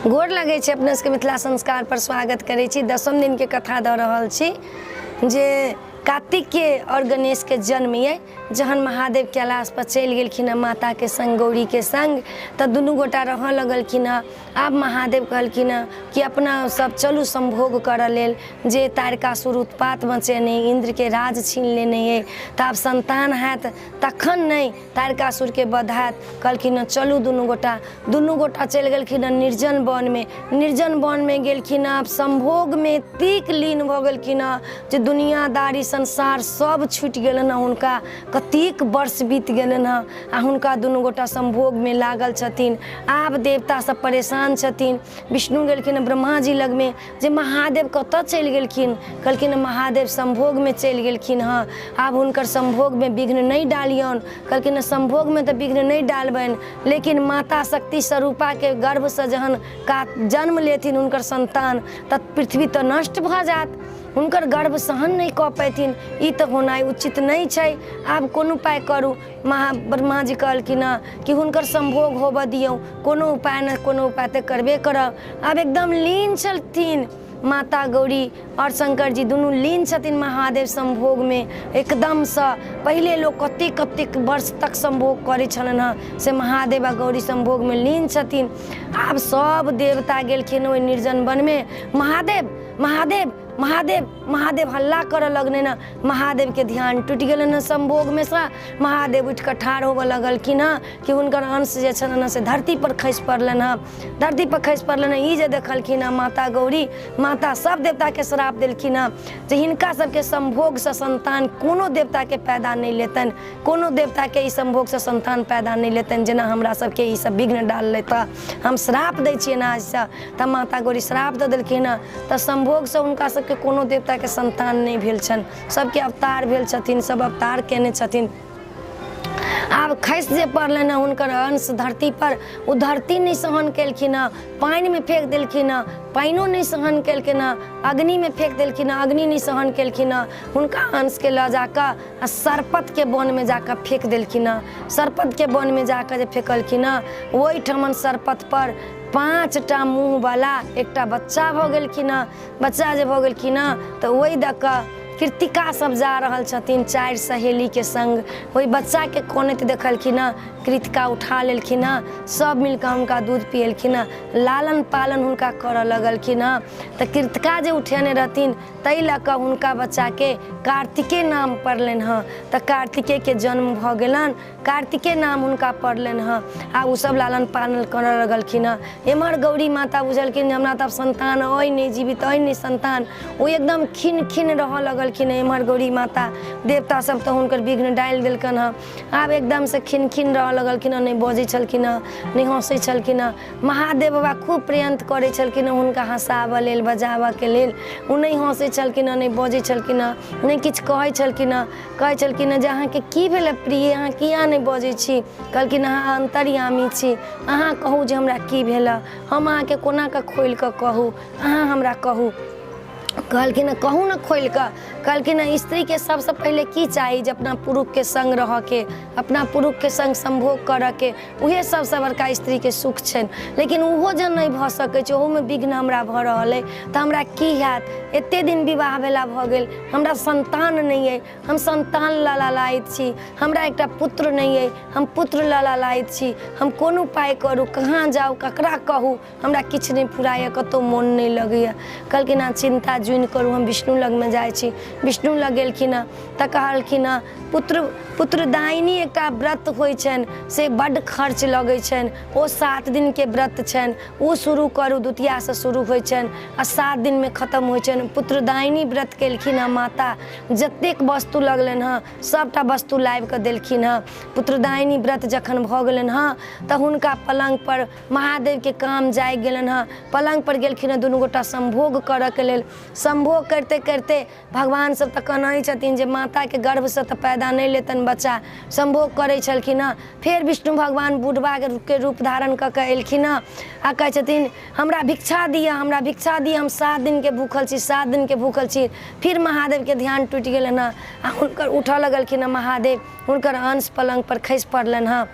गोर लगै छै अपना सबके मिथिला संस्कार पर स्वागत करै छी। दसम दिनके कथा दऽ रहल छी जे कार्तिकके आओर गणेशके जन्म यऽ। जहन महादेव कैलाश पर चलि गेलखिन हँ माताके सङ्ग, गौरीके सङ्ग, तऽ दुनू गोटा रहऽ लगलखिन हँ। आब महादेव कहलखिन हँ कि अपना सब चलू सम्भोग करऽ लेल, जे तारकासुर उत्पात मचेने इन्द्रके राज छीन लेने अइ, तऽ आब सन्तान हैत तखन नहि तारकासुरके वध हैत। कहलखिन हँ चलू दुनू गोटा। दुनू गोटा चलि गेलखिन हँ निर्जन वनमे। निर्जन वनमे गेलखिन हँ, आब सम्भोगमे एतेक लीन भऽ गेलखिन हँ जे दुनियादारी संसार सब छुटि गेलनि हँ हुनका। कतेक वर्ष बीत गेलनि हँ आ हुनका दुनू गोटा सम्भोगमे लागल छथिन। आब देवता सब परेशान छथिन। विष्णु गेलखिन हँ ब्रह्माजी लगमे जे महादेव कतऽ चलि गेलखिन। कहलखिन महादेव सम्भोगमे चलि गेलखिन हँ, आब हुनकर सम्भोगमे विघ्न नहि डालियौन। कहलखिन सम्भोगमे तऽ विघ्न नहि डालबनि, लेकिन माता शक्ति स्वरूपाके गर्भसँ जहन का जन्म लेथिन हुनकर सन्तान तऽ पृथ्वी तऽ नष्ट भऽ जायत, हुनकर गर्भ सहन नहि कऽ पेथिन, ई तऽ होनाइ उचित नहि छै, आब कोनो उपाय करू। महा ब्रह्माजी कहलखिन हँ कि हुनकर सम्भोग होबऽ दियौ, कोनो उपाय ने कोनो उपाय तऽ करबे करब। आब एकदम लीन छलथिन माता गौरी आओर शङ्कर जी, दुनू लीन छथिन महादेव सम्भोगमे एकदमसँ। पहिले लोक कतेक कतेक वर्ष तक सम्भोग करै छलनि हँ, से महादेव आ गौरी सम्भोगमे लीन छथिन। आब सब देवता गेलखिन ओहि निर्जन वनमे। महादेव महादेव महादेव महादेव हल्ला करऽ लगलनि हँ। महादेवके ध्यान टूटि गेलनि हँ सम्भोगमे सँ। महादेव उठि कऽ ठाढ़ होबऽ लगलखिन हँ कि हुनकर अंश जे छलनि हँ से धरतीपर खसि पड़लनि हँ। धरतीपर खसि पड़लनि हँ। ई जे देखलखिन हँ माता गौरी, माता सब देवताके श्राप देलखिन हँ जे हिनका सबके सम्भोगसँ सन्तान कोनो देवताके पैदा नहि लेतनि, कोनो देवताके ई सम्भोगसँ सन्तान पैदा नहि लेतनि, जेना हमरा सबके ई सब विघ्न डाललथि हँ, हम श्राप दै छियनि आजसँ। तऽ माता गौरी श्राप दऽ देलखिन हँ। तऽ सम्भोगसँ हुनका सबके कोनो देवताके सन्तान नहि भेल छनि, सबके अवतार भेल छथिन, सब अवतार केने छथिन। आब खसि जे पड़लनि हँ हुनकर अंश धरतीपर, ओ धरती नहि सहन केलखिन हँ, पानिमे फेक देलखिन हँ, पानिओ नहि सहन केलखिन हँ, अग्निमे फेक देलखिन हँ, अग्नि नहि सहन केलखिन हँ। हुनका अंशके लऽ जाकऽ आ सरपतके वनमे जाकऽ फेक देलखिन हँ। सरपतके वनमे जाकऽ जे फेकलखिन हँ, ओहिठमन सरपतपर 5टा मुँहवला एकटा बच्चा भऽ गेलखिन हँ। बच्चा जे भऽ गेलखिन हँ तऽ ओहि दऽ कऽ कृतिका सब जा रहल छथिन 4 सहेलीके सङ्ग। ओहि बच्चाके कनैत देखलखिन हँ, कृतिका उठा लेलखिन हँ, सब मिलकऽ हुनका दूध पियेलखिन हँ, लालन पालन हुनका करऽ लगलखिन हँ। तऽ कृतिका जे उठेने रहथिन ताहि लऽ कऽ हुनका बच्चाके कार्तिके नाम पड़लनि हँ। तऽ कार्तिकेके जन्म भऽ गेलनि, कार्तिके नाम हुनका पड़लनि हँ। आ ओसब लालन पालन करऽ लगलखिन हँ। एम्हर गौरी माता बुझलखिन जे हमरा तऽ आब सन्तान अइ नहि, जीवित अइ नहि सन्तान, ओ एकदम खिन्न खिन्न रहऽ लगलखिन हँ। एम्हर गौरी माता देवता सब तऽ हुनकर विघ्न डालि देलकनि हँ। आब एकदमसँ खिन्न खिन्न रहऽ लगलखिन हँ, नहि बजै छलखिन हँ, नहि हँसै छलखिन हँ। महादेव बाबा खूब प्रयत्न करै छलखिन हँ हुनका हँसाबऽ लेल, बजाबऽके लेल। ओ नहि हँसै छलखिन हँ, नहि बजै छलखिन हँ, नहि किछु कहै छलखिन हँ। कहै छलखिन हँ जे अहाँके की भेल प्रिय, अहाँ किया नहि बजै छी? कहलखिन अहाँ अन्तर्यामी छी, अहाँ कहू जे हमरा की भेल, हम अहाँके कोना कऽ खोलि कऽ कहू, अहाँ हमरा कहू। कहलखिन हँ कहू ने खोलि कऽ। कहलखिन हँ स्त्रीके सबसँ पहिले की चाही? जे अपना पुरुषके सङ्ग रहऽके, अपना पुरुषके सङ्ग सम्भोग करऽके, उएह सबसँ बड़का स्त्रीके सुख छनि। लेकिन ओहो जँ नहि भऽ सकै छै, ओहूमे विघ्न हमरा भऽ रहल अइ, तऽ हमरा की हैत? एते दिन विवाह भेला भऽ गेल, हमरा सन्तान नहि अइ, हम सन्तान लऽ लालायित छी, हमरा एकटा पुत्र नहि अइ, हम पुत्र लऽ लालायित छी, हम कोन उपाय करू, कहाँ जाउ, ककरा कहू, हमरा किछु नहि फुराइए, कतहु मोन नहि लगैए। कहलखिन अहाँ चिन्ता जुनि करू, हम विष्णु लगमे जाइ छी। विष्णु लग गेलखिन हँ तऽ कहलखिन हँ पुत्रदायिनी एकटा व्रत होइ छनि, से बड्ड खर्च लगै छनि, ओ 7 दिनके व्रत छनि, ओ शुरू करू, द्वितीयासँ शुरू होइ छनि आ 7 दिनमे खतम होइ छनि। पुत्रदायिनी व्रत केलखिन हँ माता, जतेक वस्तु लगलनि हँ सबटा वस्तु लाबिकऽ देलखिन हँ। पुत्रदायिनी व्रत जखन भऽ गेलनि हँ तऽ हुनका पलङ्गपर महादेवके काम जागि गेलनि हँ। पलङ्गपर गेलखिन हँ दुनू गोटा सम्भोग करऽके लेल। सम्भोग करिते करिते भगवान सब तऽ कहनहि छथिन जे माताके गर्भसँ तऽ पैदा नहि लेतनि बच्चा। सम्भोग करै छलखिन हँ। फेर विष्णु भगवान बुढ़बाके रूप धारण कऽ कऽ एलखिन हँ आ कहै छथिन हमरा भिक्षा दिअ, हमरा भिक्षा दिअ, हम 7 दिनके भूखल छी, 7 दिनके भूखल छी। फिर महादेवके ध्यान टूटि गेलनि हँ आ हुनकर उठऽ लगलखिन हँ महादेव, हुनकर अंश पलङ्गपर खसि पड़लनि हँ।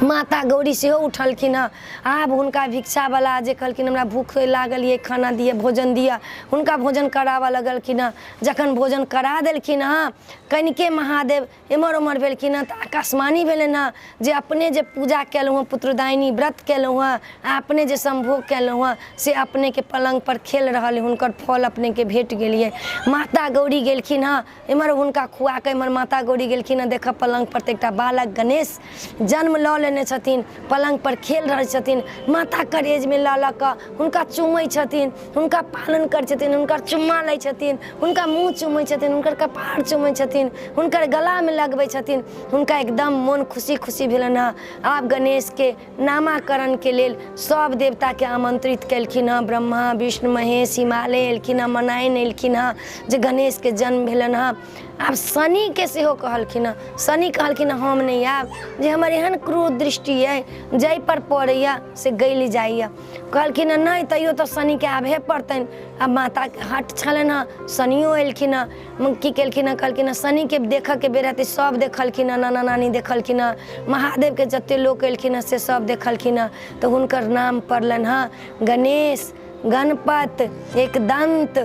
माता गौरी सेहो उठलखिन हँ। आब हुनका भिक्षावला जे कहलखिन हमरा भूख लागल यऽ, खाना दिअ, भोजन दिअ, हुनका भोजन कराबऽ लगलखिन हँ। जखन भोजन करा देलखिन हँ, कनिके महादेव एम्हर ओम्हर भेलखिन हँ तऽ आकाशवाणी भेलनि हँ जे अपने जे पूजा केलहुँ हँ, पुत्रदायिनी व्रत केलहुँ हँ आ अपने जे सम्भोग केलहुँ हँ से अपनेके पलङ्गपर खेल रहल अइ, हुनकर फल अपनेके भेट गेल यऽ। माता गौरी गेलखिन हँ एम्हर हुनका खुआ कऽ, एम्हर माता गौरी गेलखिन हँ देखऽ पलङ्गपर तऽ एकटा बालक गणेश जन्म लऽ लेने छथिन, पलङ्गपर खेल रहल छथिन। माता करेजमे लऽ लऽ कऽ हुनका चूमै छथिन, हुनका पालन करै छथिन, हुनकर चुम्मा लै छथिन, हुनका मुँह चूमै छथिन, हुनकर कपार चूमै छथिन, हुनकर गलामे लगबै छथिन। हुनका एकदम मोन खुशी खुशी भेलनि हँ। आब गणेशके नामाकरणके लेल सब देवताके आमन्त्रित केलखिन हँ। ब्रह्मा विष्णु महेश हिमालय एलखिन हँ, मनाइन एलखिन हँ जे गणेशके जन्म भेलनि हँ। आब शनिके सेहो कहलखिन हँ। शनि कहलखिन हँ हम नहि आयब, जे हमर एहन क्रूर दृष्टि अइ जाहिपर पड़ैए से गलि जाइए। कहलखिन हँ नहि, तैयो तऽ शनिके आबहे पड़तनि। आब माताके हट छलनि हँ, शनियो एलखिन हँ। की केलखिन हँ, कहलखिन हँ शनिके देखऽके बेर हेतै। सब देखलखिन हँ, नाना नानी देखलखिन हँ, महादेवके जते लोक एलखिन हँ से सब देखलखिन हँ। तऽ हुनकर नाम पड़लनि हँ गणेश, गणपत, एकदन्त,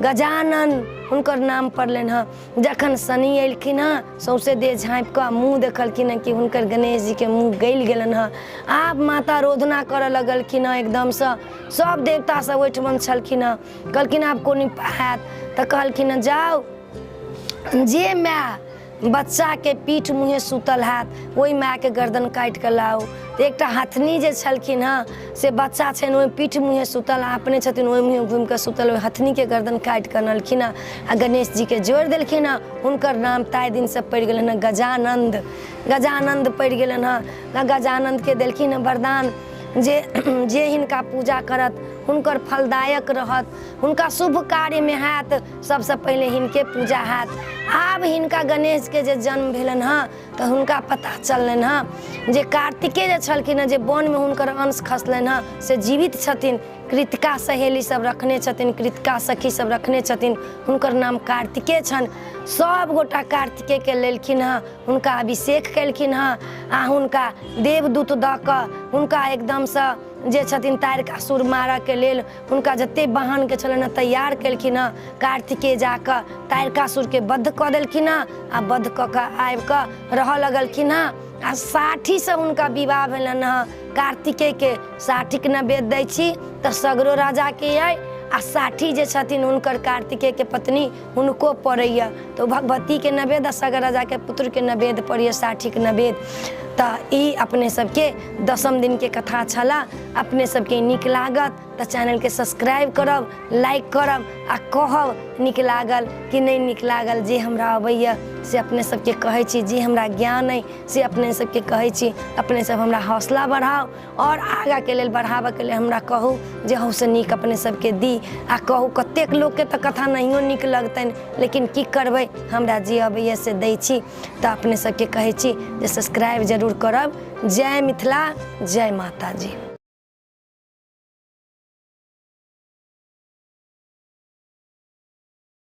गजानन, हुनकर नाम पड़लनि हँ। जखन शनि एलखिन हँ सौँसे देह झाँपि कऽ मुँह देखलखिन हँ कि हुनकर गणेश जीके मुँह गलि गेलनि हँ। आब माता रोदना करऽ लगलखिन हँ एकदमसँ। सब देवता सब ओहिठमन छलखिन हँ। कहलखिन आब कोन उपाय हैत? तऽ कहलखिन हँ जाउ, जे माय बच्चाके पीठ मुँहे सुतल हैत ओहि मायके गर्दन काटि कऽ लाउ। तऽ एकटा हथनी जे छलखिन हँ से बच्चा छनि ओहि पीठ मुँहे सुतल आ अपने छथिन ओहि मुँहे घुमि कऽ सुतल, ओहि हथनीके गर्दन काटि कऽ अनलखिन हँ आ गणेश जीके जोड़ि देलखिन हँ। हुनकर नाम ताहि दिनसँ पड़ि गेलनि हँ गजानन्द। गजानन्द पड़ि गेलनि हँ। गजानन्दके देलखिन हँ वरदान जे जे हिनका पूजा करत हुनकर फलदायक रहत, हुनका शुभ कार्यमे हैत सबसँ पहिले हिनके पूजा हैत। आब हिनका गणेशके जे जन्म भेलनि हँ तऽ हुनका पता चललनि हँ जे कार्तिके जे छलखिन हँ जे वनमे हुनकर अंश खसलनि हँ से जीवित छथिन। कृतिका सहेली सब रखने छथिन, कृतिका सखी सब रखने छथिन, हुनकर नाम कार्तिके छनि। सब गोटा कार्तिकेके लेलखिन हँ, हुनका अभिषेक केलखिन हँ आ हुनका देवदूत दऽ कऽ हुनका एकदमसँ जे छथिन तारकासुर मारऽके लेल हुनका जते वाहनके छलनि हँ तैयार केलखिन हँ। कार्तिके जाकऽ तारकासुरके वध कऽ देलखिन हँ आ वध कऽ कऽ आबिकऽ रहऽ लगलखिन हँ आ साठीसँ हुनका विवाह भेलनि हँ। कार्तिकेके साठीके नैवेद्य दै छी तऽ सगरो राजाके अइ आ साठी जे छथिन हुनकर कार्तिकेके पत्नी हुनको पड़ैए, तऽ ओ भगवतीके नैवेद्य आ सगर राजाके पुत्रके नैवेद्य पड़ैए साठीके नैवेद्य। तऽ ई अपने सबके दसम दिनके कथा छलए। अपने सबके नीक लागत तऽ चैनलके सब्सक्राइब करब, लाइक करब आ कहब नीक लागल कि नहि नीक लागल। जे हमरा अबैए से अपने सबके कहै छी, जे हमरा ज्ञान अइ से अपने सबके कहै छी। अपने सब हमरा हौसला बढ़ाउ आओर आगाँके लेल बढ़ाबऽके लेल हमरा कहू जे अहूसँ नीक अपने सबके दी आ कहू। कतेक लोकके तऽ कथा नहियो नीक लगतनि, लेकिन की करबै, हमरा जे अबैए से दै छी। तऽ अपने सबके कहै छी जे सब्सक्राइब जरूर करब। जय मिथिला, जय माताजी।